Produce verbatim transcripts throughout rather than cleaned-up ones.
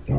M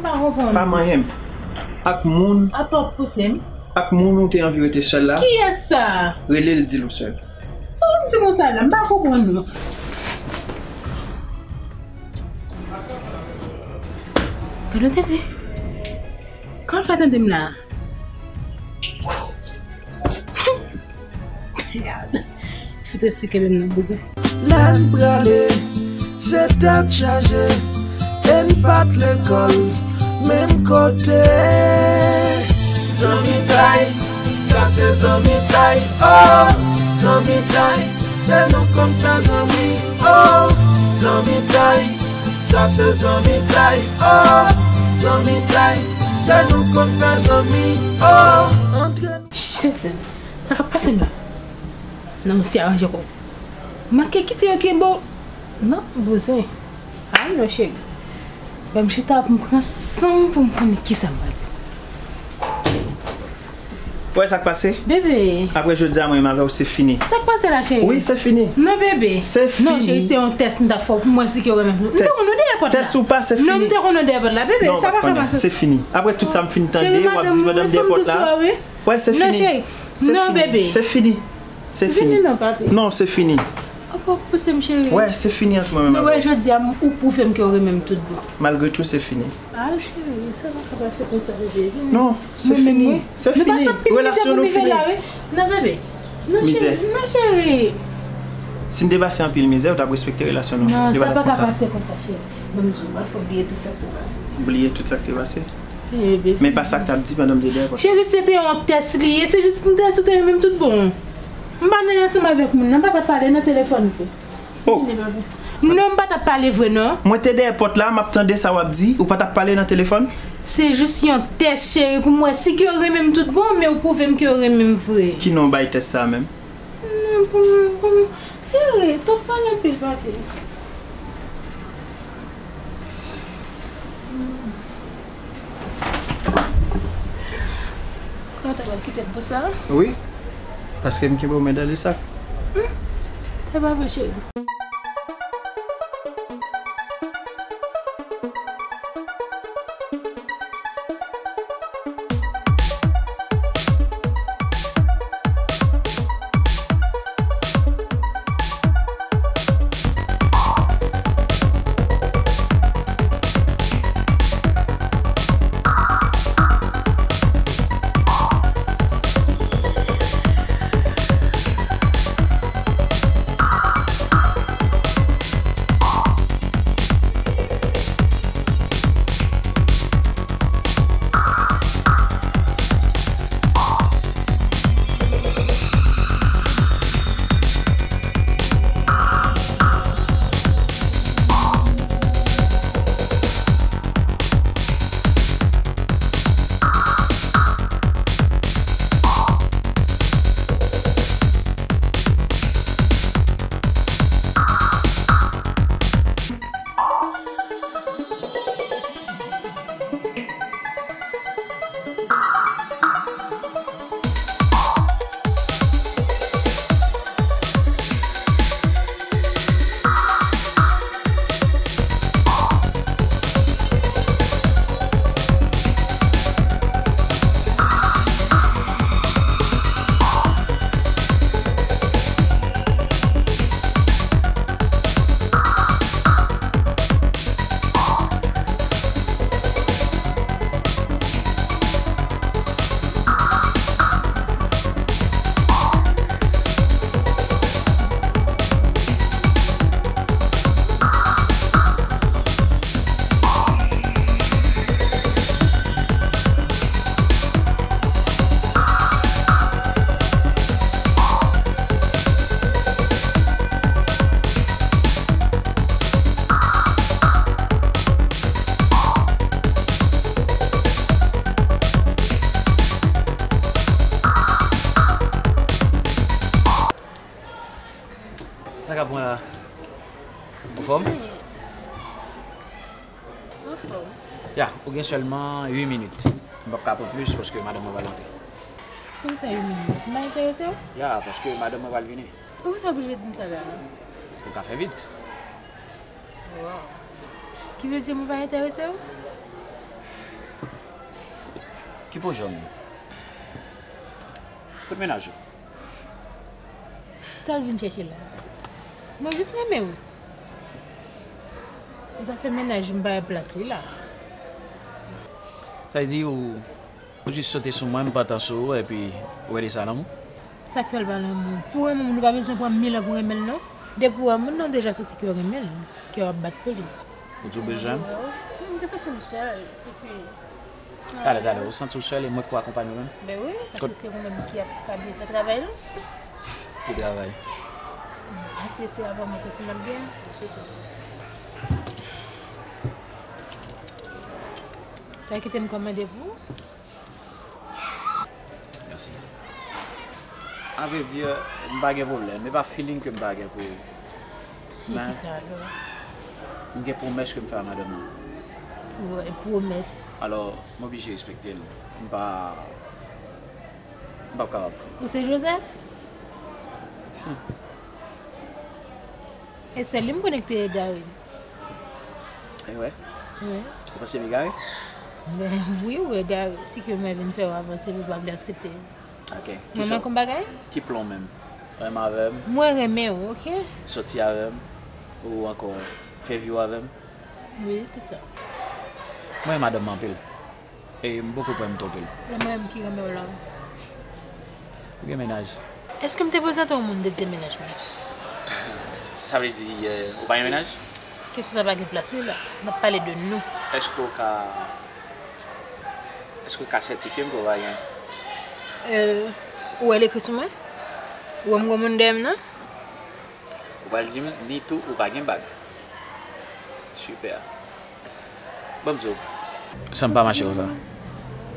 pa konprann. Pa manyen m. Ak moun. Apa w pouse m? Ak moun ou te anvi rete sèl la. Kiyès sa? Rele l, di l ou sèl. Sa w ap di konsa la? M pa konprann non. Gade w tande. Kòman l fè tande m la? Gad. Fout resi kenbe m nan bouzen. Lè n prale, se tèt chaje, e n pa t lekòl menm kote. Zanmitay, sa se zanmitay, oh. Zanmitay, se nou konn fè zanmi, oh. Zanmitay, sa se zanmitay, oh. Zanmitay, se nou konn fè zanmi, oh. Antre Shit, man. Sa k ap pase m la? Non, misye aranje kò w. Manke kite yo kenbe w nan bouzen. Ay non, cheri. Ban m chita pou m pran san m pou m konnen kisa m pral di. Ou wè sa k pase? Bebe. Apre jodi a, mwen menm avè w, se fini. Sa k pase la, cheri? Wi, se fini. Non, bebe. Se fini. Non, cheri, se yon tès m t ap fè w pou m wè si ke w renmen m. M te konn ou dèyè pòt la. Tès ou pa, se fini. Non, m te konn ou dèyè pòt la, bebe. Non, sa pa ka pase. Se fini. Apre tout sa m fin tande, w ap di madanm dèyè pòt la. Wè, se fini. Non, cheri. Non, bebe. Se fini. Se fini. Vini non, papi. Non, se fini. Apa w pouse m, cheri? Wè, se fini ant mwen menm avè w. Wè, jodi a, ou pwouve m ke w renmen m tout bon. Malgre tou, se fini. Ah, cheri, sa pa ka pase konsa, bebe. Vini. Non, se fini. Se fini. Relasyon nou fini. Non, bebe. Non, cheri. Non, cheri. Si n te pase anpil mizè, ou t ap respekte relasyon nou. Non, sa pa ka pase konsa, cheri. Ban m di w, m pral fè w bliye tout sa k te pase. Bliye tout sa k te pase? Men pa sa k t ap di pandan m te dèyè pòt la. Cheri, se te yon tès li ye. Se jis pou m te asire m tout bon. M pa nan ansanm avèk moun nan, m pa t ap pale nan telefòn vre. Oh. Non, m pa t ap pale vre, non. Mwen te dèyè pòt la, m ap tande sa w ap di. Ou pa t ap pale nan telefòn? Se jis yon tès, cheri, pou m wè si ke w renmen m tout bon, men ou pwouve m ke w renmen m vre. Ki non w bay tès sa a menm? Non, pou m, pou m, cheri, twòp pale anpil, papi. Kòman w ta pral kite m konsa? Wi, paske m kenbe w men dan le sak. Hmm, e pa vre, cheri. Sa k ap pran la? Anfòm? Anfòm. Ya, ou gen sèlman uit minit. M p ap ka pran plis paske madanm mwen pral antre. Poukisa uit minit? M pa enterese w? Ya, paske madanm mwen pral vini. Poukisa w oblije di m sa la? Ou ka fè vit. Wow. Ki vle di mwen pa enterese w? Ki pwojè w menm? Kot mennaj ou? Sa l vin chèche la? Mwen jis renmen w. Zafè mennaj m pa gen plas li la. Sa vle di ou, ou jis sote sou mwen, m pantan sou ou, epi ou rele sa lanmou? Sa k fè l pa lanmou? Pou renmen moun, ou pa bezwen pran mil an pou renmen l, non. Depi w wè moun nan, w deja santi ke w renmen l, ke w ap bat pou li. Ou di w bezwen m? M te santi m sèl, epi Talè, talè, ou santi w sèl e mwen k pou akonpanye w menm? Ben wi, paske se ou menm ki ap ka byen fè travay la. Ki travay? Paske se avan mwen santi m ap byen. Kay kite m kòmande pou ou. Mèsi. A vrè di, m pa gen pwoblèm. E pa feeling ke m pa gen pou ou. Men, poukisa alò? M gen pwomès ke m fè a madanm nan. Wi, pwomès. Alò, m oblije respekte l. M pa, m p ap kapab. Ou se Joseph? Hmm. E sèl li m konnen ki te egare. E wè? Wi. Ou panse m egare? Ben wi, ou egare. Si ke mwen vin fè w avanse, ou pa vle aksepte. Ok. Mwen manke yon bagay? Ki plan w menm? Renmen avè m? Mwen renmen w, ok? Sòti avè m? Ou ankò fè vi w avè m? Wi, tout sa. Mwen renmen madanm mwen anpil. E m poko prè m twonpe l. E mwen menm ki renmen w la. Ou gen mennaj? Èske m te prezante w moun dezyèm mennaj mwen? Sa vle di, eh, ou pa gen mennaj? Kesyon sa pa gen plas li la. N ap pale de nou. Èske w ka, èske w ka sètifye m ke w pa gen? Euh, ou wè l ekri sou mwen? Ou wè m gwo moun dèyè m nan? Ou pral di m ni tou ou pa gen bag. Super. Ban m di w. Sa m pa mache konsa.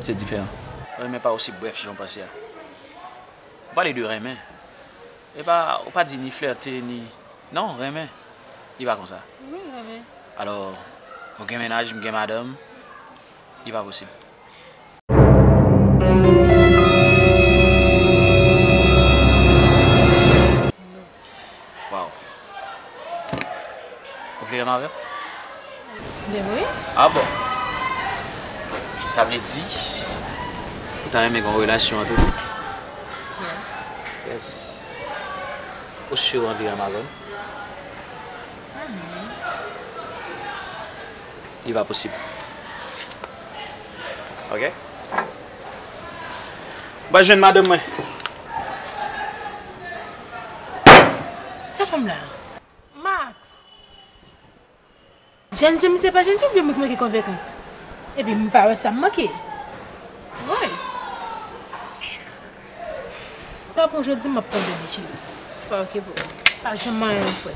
Se diferan. Renmen pa osi brèf jan w panse a. Ou pale de renmen. E pa, ou pa di ni flète, ni, non, renmen. Li pa konsa. Wi, renmen. Alò, ou gen mennaj, m gen madanm. Li pa posib. Waw. Ou vle renmen avè m? Ben wi. Ah bon? Sa vle di, ou ta renmen gen yon relasyon antre nou? Yes. Yes. Ou si ou anvi renmen avè m? Li pa posib. Ok? Mwen jwenn madanm mwen. Sa fanm la? Max! Jènjan misye pa jènjan oubyen mwen ki manke konvekant? Epi m pa wè sa m manke. Woy! Pa pran jodi, m ap pran demen, cheri. Pa oke pou ou. Pa janm manyen yon frè.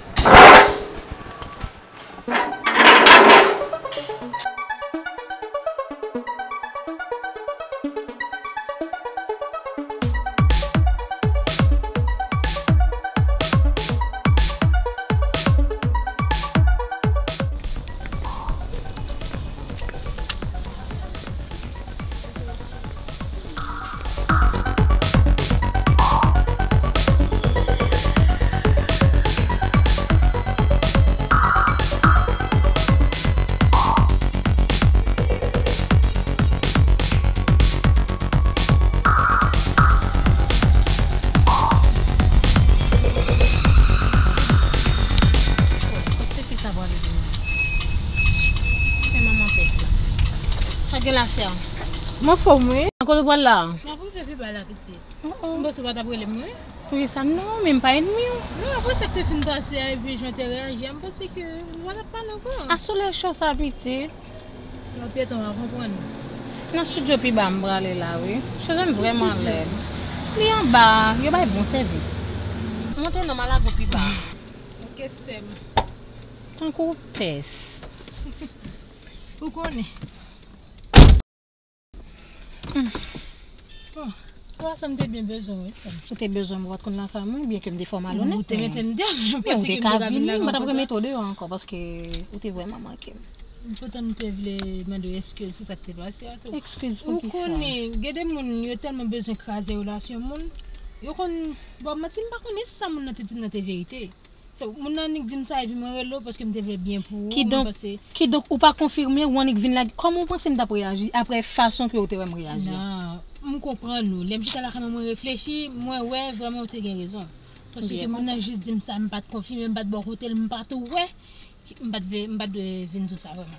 Kot tifi sa prale vini? Men manman pès la. Sa gen la, sè? M anfòm, wi. Nan kote w pral la? M ap rive pi ba la, pitit. Oh, oh. M panse w pa t ap rele m, wi. Poukisa non, men m pa ènmi w. Non, apre sa k te fin pase a, epi jan w te reyaji a, m panse ke nou pa t ap pale ankò. A solèy cho sa, pitit. Lòt pyeton an, konprann. Nan estidyo pi ba m prale la, wi. Cheve m vrèman lèd. Li anba, yo bay bon sèvis. Monte non, m a lage w pi ba. Ok, sè m. Tankou pès. Ou konnen. Hmm. Bon. Sa m te byen bezwen, wi, sa. Ou te bezwen mwen, ou pa t konn lakay mwen, byen ke m te fè w malonèt, ou te mete m deyò, men ou te ka vini, mwen t ap remete w deyò ankò, paske ou te vrèman manke m. Poutan m te vle mande w eskiz pou sa k te pase a. Eskiz pou kisa? Ou konnen, gen de moun, yo tèlman bezwen kraze relasyon moun, yo konn, bon, manti, m pa konnen si sa moun nan te di m nan te verite. So, moun nan annik di m sa, epi mwen rele w paske m te vle byen pou ou, mwen panse. Kidonk, ou pa konfime, ou annik vin la. Kòman w panse m t ap reyaji apre fason ke ou te wè m reyaji a? Non, m konprann ou. Lè m chita lakay mwen, mwen reflechi, mwen wè vrèman ou te gen rezon. Paske moun nan jis di m sa, m pa t konfime, m pa t bò kote l, m pa t wè, m pa t vle, m pa t dwe vin di w sa vrèman.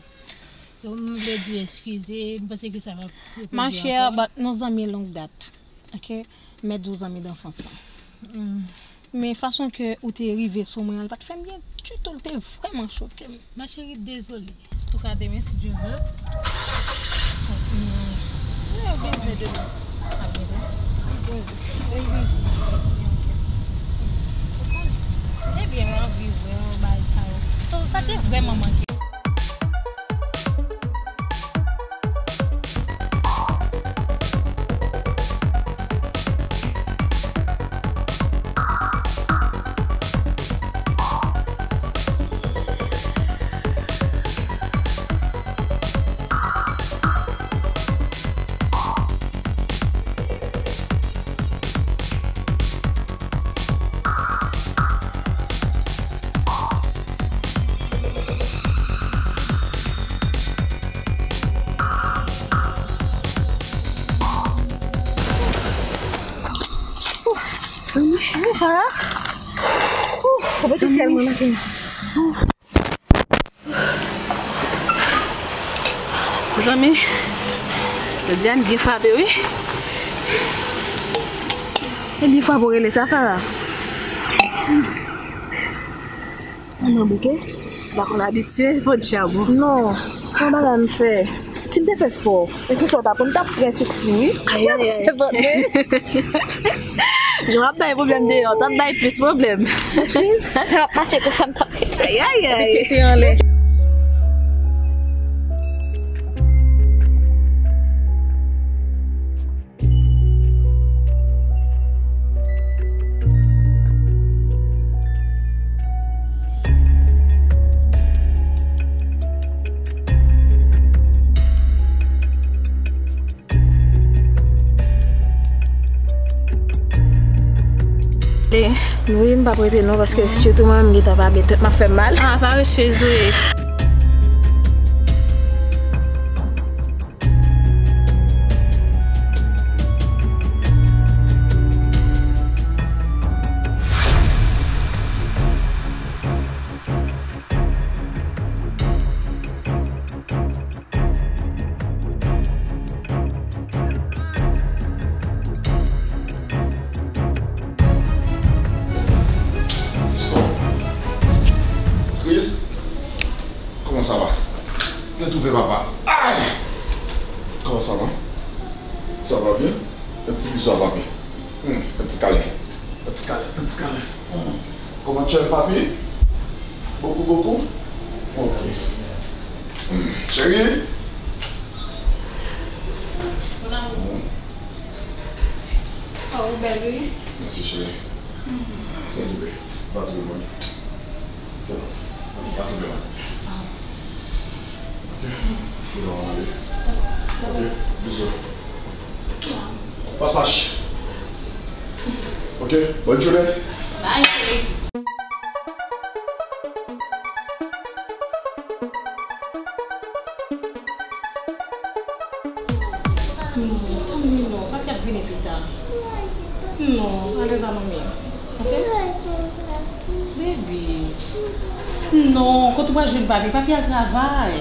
So, m vle di w eskize, m panse ke sa va rekonstwi ankò. Ma chère, but nou zanmi longue date, ok? Mèt di w zanmi d'enfance lan. Men fason ke ou te rive sou mwen an, li pa t fè m byen ditou, li te vrèman choke m. Ma chérie, désolé. Antouka, demen, si Dieu veut, fòk nou, nou ap beze demen. Ap beze? Ap beze. Wi, beze. Ou konnen, m te byen anvi wè w, bagay sa yo. So, sa te vrèman manke. Zanmi. Bonjour, Farah. Ouh, ou mete kè mwen nan kè. Zanmi, jodi a n byen frape, wi. E byen frape w rele sa, Farah. Mwen bouke. M pa konn abitye, podyab. Non, yon bagay m fè. Si m te fè spò, e konsa w t ap wè m t ap trè seksi, wi. Ayayay. Jan w ap bay pwoblèm deyò, w t ap bay plis pwoblèm. Jan w ap mache konsa, m t ap rete. Ayayay. Rete anlè. E, wi, m p ap rete non, paske sitou mwen menm m gentan pa byen, tèt m ap fè m mal. Ah, parechèz ou ye. Chris, comment ça va? Byen twouve papa. Ay! Comment ça va? Ça va bien? Un petit bisou à papi. Hmm, un petit câlin. Un petit câlin, un petit câlin. Hmm. Comment tu aimes papi? Beaucoup, beaucoup? Ok. Hmm. Chérie? Mon amour. Hmm. Oh, ou bèl, wi. Mèsi, cheri. Mhm. Sèl bebe. Pa twò bon. Sèl bebe. Pa twò bon. Ah. Ok. Tou lè w ale. Ok. Bizou. Papach. Ok. Bonne journée. Bye, chérie. Non, tanmi non, papi ap vini pita. Non, alèz a manmi. Ok? Baby. Non, kote w pral jwenn papi? Papi al travay.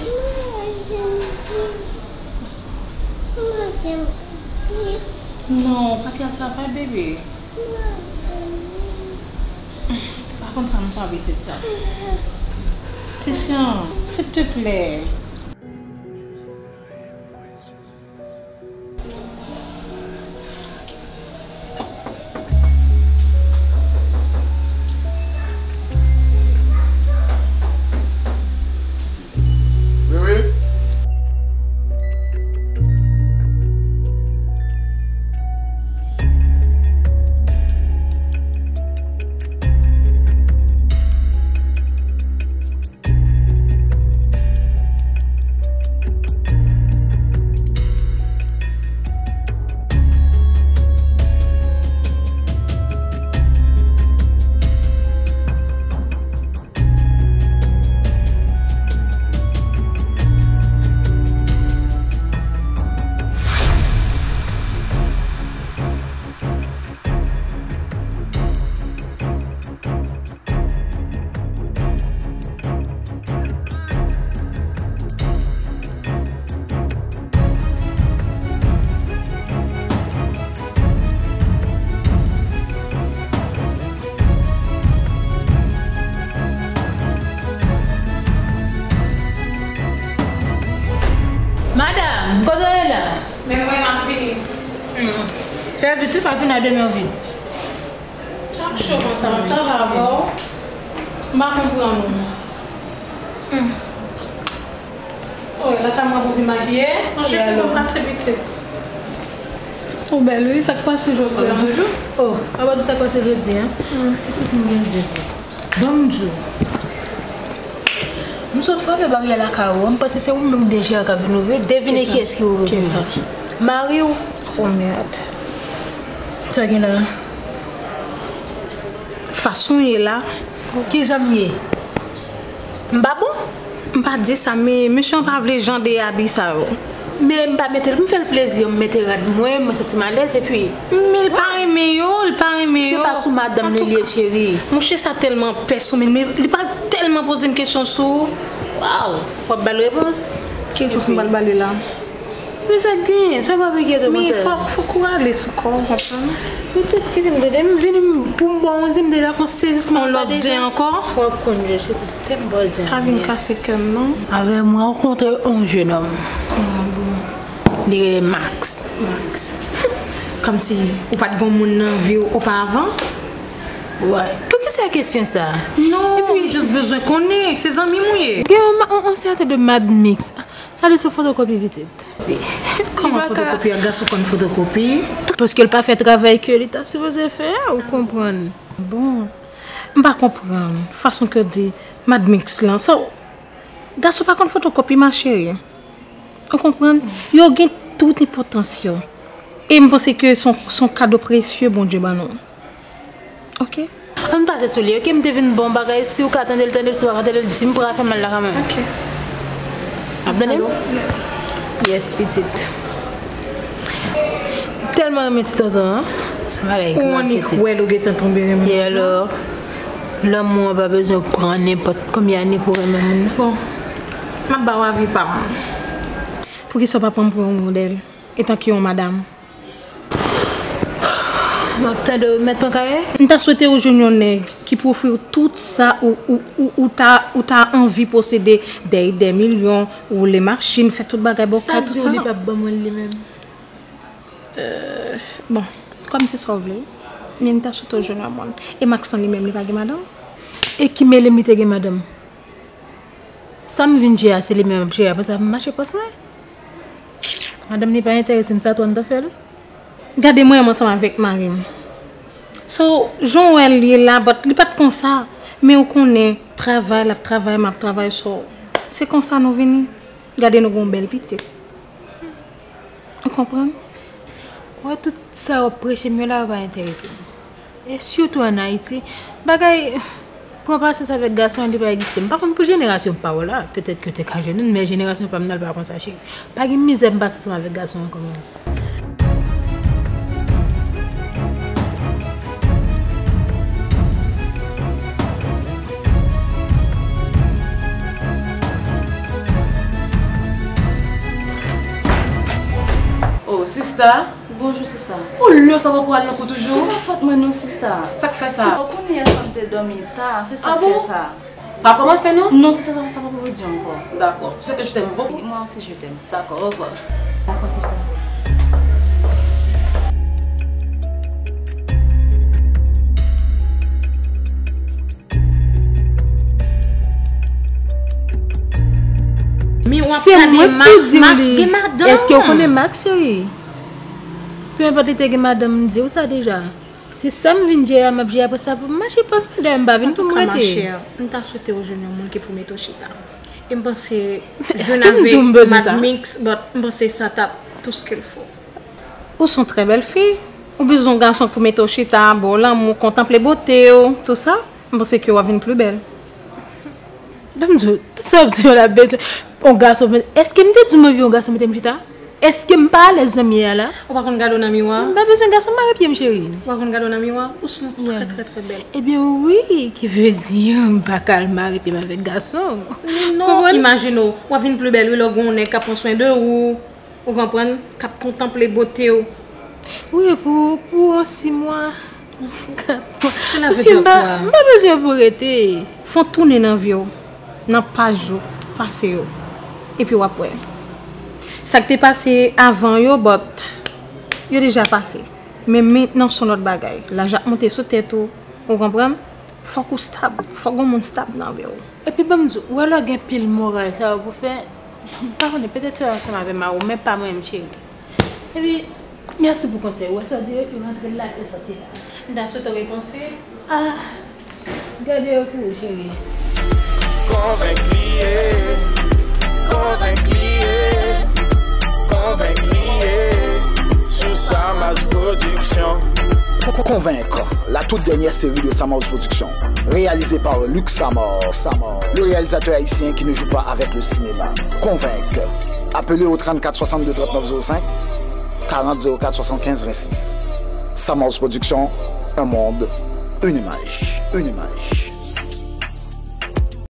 Non, papi al travay, baby. Se pa konn sa m fè avèk tèt sa. Christian, silteplè. Wi, wi. Men mwen, m ap vini. Hmm. Fè vit wi, pa vin a de men vid. Sa k cho konsa, m ap travay avè w. M pa konprann ou. Hmm. Oh, la ka mwen pou vin makiye. Manje pou mwen pase pitit. Ou bèl wi, sa k pase jodi a? Toujou? Oh, ou pa di sa k pase jodi a? Hmm. Pitit m gen zye. Ban m di w. M sot frape baryè lakay ou an, m panse se ou menm oubyen Jera k ap vin ouvri. Devine kiyès ki ouvri pou mwen. Mari w. Oh mèd. Sa gen la? Fason w ye la, kijan m ye? M pa bon? M pa di sa, men mesye an pa vle jan de abi sa yo. Men m pa mete l pou m fè l plezi, m mete rad mwen, mwen santi m alèz, epi. Men l pa renmen yo, l pa renmen yo. Se pa sou madanm li li ye, cheri. Monchè, sa tèlman pèsonèl, men li pral tèlman poze m kesyon sou ou. Waw, w ap ba l repons. Ki repons m pral ba li la? Men sa k genyen, sa w ap enkyete w konsa? Men fòk, fòk ou rale sou kò w, w konprann? Pitit, kite m tande, m vini pou m ba w yon zen, m deja fè yon sezisman anba deja. Yon lòt zen ankò? W ap konn jwe, pitit, te m ba w zen. Pa vin kase kè m, non. Avè m rankontre yon jenòm. Ah bon. Li rele Max. Max. Kòmsi ou pa t gon moun nan vi w oparavan? Wè. Poukisa kesyon sa? Non, epi m jis bezwen konnen, se zanmi m ou ye. Gen yon ma-, yon, yon sèten de Mad Mix. Sa li sou fotokopi pitit. Kòman fotokopi a? Gason konn fotokopi? Paske l pa fè travay ke li ta sipoze fè a, ou konprann. Bon, m pa konprann fason ke w di Mad Mix lan. So, gason pa konn fotokopi, ma chérie. Ou konprann? Yo gen tout enpòtans yo. E m panse ke se yon, se yon kado presye Bondye ban nou. Ok. Ann pase sou li, ok? M te vin ba w yon bagay, si w ka tande l, tande l, si w pa ka tande l, di m pou pa fè mal la kanmenm. Ok. Ap tande m? Yes, pitit. Tèlman renmen ti tonton an. Se bagay grav, pitit. Ou annik wè l ou gentan tonbe renmen. E alò, lanmou an pa bezwen pran nenpòt konbyen ane pou renmen moun nan. Bon, m ap ba w avi pa m. Poukisa w pa pran m pou yon modèl, etan ke yon madanm? M ap tande w, mèt pran kayè. M ta swete ou jwenn yon nèg ki pou ofri w tout sa ou, ou, ou, ou ta, ou ta anvi posede, dèyè de milyon, woule machin, fè tout bagay ba w kay, tout sa. Sa k di w li p ap ban mwen l li menm? Euh, bon, kòm se sa w vle, men m ta swete w jwenn yon moun. E Max lan li menm, li pa gen madanm? E ki mele m li te gen madanm? Sa m vin jere a, se li menm ap jere, apre sa, m mache pòs mwen. Madanm li pa enterese m, sa tou an ta fè l. Gade mwen menm ansanm avèk mari m. So, jan w wè l ye la, but li pa t konsa. Men ou konnen, travay, l ap travay, m ap travay, so, se konsa nou vini. Gade nou gen yon bèl pitit. Ou konprann? Wè, tout sa w ap preche m yo la, yo pa enterese m. E sitou ann Ayiti, bagay pran pasyans avèk gason an, li pa egziste. M pa konn pou jenerasyon pa w la, petèt ke w te ka jwenn youn, men jenerasyon pa m nan, l pa konsa, cheri. Pa gen mizè m pase ansanm avèk gason ankò, non. Oh, sista. Bonjou, sista. Oh, lè sa poko al nan kou toujou? Se pa fòt mwen non, sista. Sa k fè sa? Ou konnen yè swa m te dòmi ta, se sa k fè sa. Ah bon? Pa kòmanse non? Non, sista, sa, sa poko pwodui ankò. Dakò. Tu sais que je t'aime beaucoup. Moi aussi, je t'aime. Dakò, au revoir. Dakò, sista. Men w ap gade Max, Max gen madanm. Èske w konnen Max, cheri? Peu importe li te gen madanm, m di w sa deja. Se sa m vin jere a, m ap jere apre sa pou m mache pòs mwen, dayè m pa vin pou m rete. Antouka, ma chère, m ta swete w jwenn yon moun ki pou mete w chita. E m panse, jwenn avèk Mad Mix, but m panse sa t ap tout ce qu'il faut. Ou se yon trè bèl fi. Ou bezwen yon gason pou mete w chita, ba w lanmou, kontanple bote w, tout sa. M panse ke w ap vin pli bèl. Ban m di w, tout sa w ap di yo la, bezwen yon gason. Èske m te di w m anvi yon gason mete m chita? Èske m pa alèz jan m ye a la? Ou pa konn gade w nan miwa? M pa bezwen gason mare pye m, cheri. Ou pa konn gade w nan miwa? Ou se yon trè, trè, trè bèl. Ebyen wi, ki vle di m pa ka al mare pye m avèk gason. Men non, imajine w, w ap vin pli bèl wi, lè w gen yon nèg k ap pran swen de ou. Ou konprann? K ap kontanple bote w. Wi, pou, pou yon sis mwa. Yon sis, kat mwa. Cela veut dire quoi? Paske m pa, m pa bezwen pou rete. Fè w tounen nan vi w, nan paj ou pase yo. Epi w ap wè. Sa k te pase avan yo, but yo deja pase. Men mentnan se yon lòt bagay. Laj ap monte sou tèt ou, ou konprann? Fòk ou stab, fòk gon moun stab nan vi w. Epi ban m di w, ou wè lè w gen pil moral sa yo pou fè, m pa konnen, petèt se ansanm avè mari w, men pa mwen menm, cheri. Epi, mèsi pou konsèy ou, wè sa w di yo, yo rantre la, yo sòti la. M ta swete w repanse. Ah, gade yo pou ou, cheri. Konvenk li ye, konvenk li ye, konvenk li ye, sou Samars Production. Convaincre, la toute dernière série de Samars Production, réalisée par Luc Samars, Samars, le réalisateur haïtien qui ne joue pas avec le cinéma. Convaincre. Appelez au trente-quatre soixante-deux trente-neuf zéro cinq, quarante zéro quatre soixante-quinze vingt-six. Samars Production, un monde, une image, une image.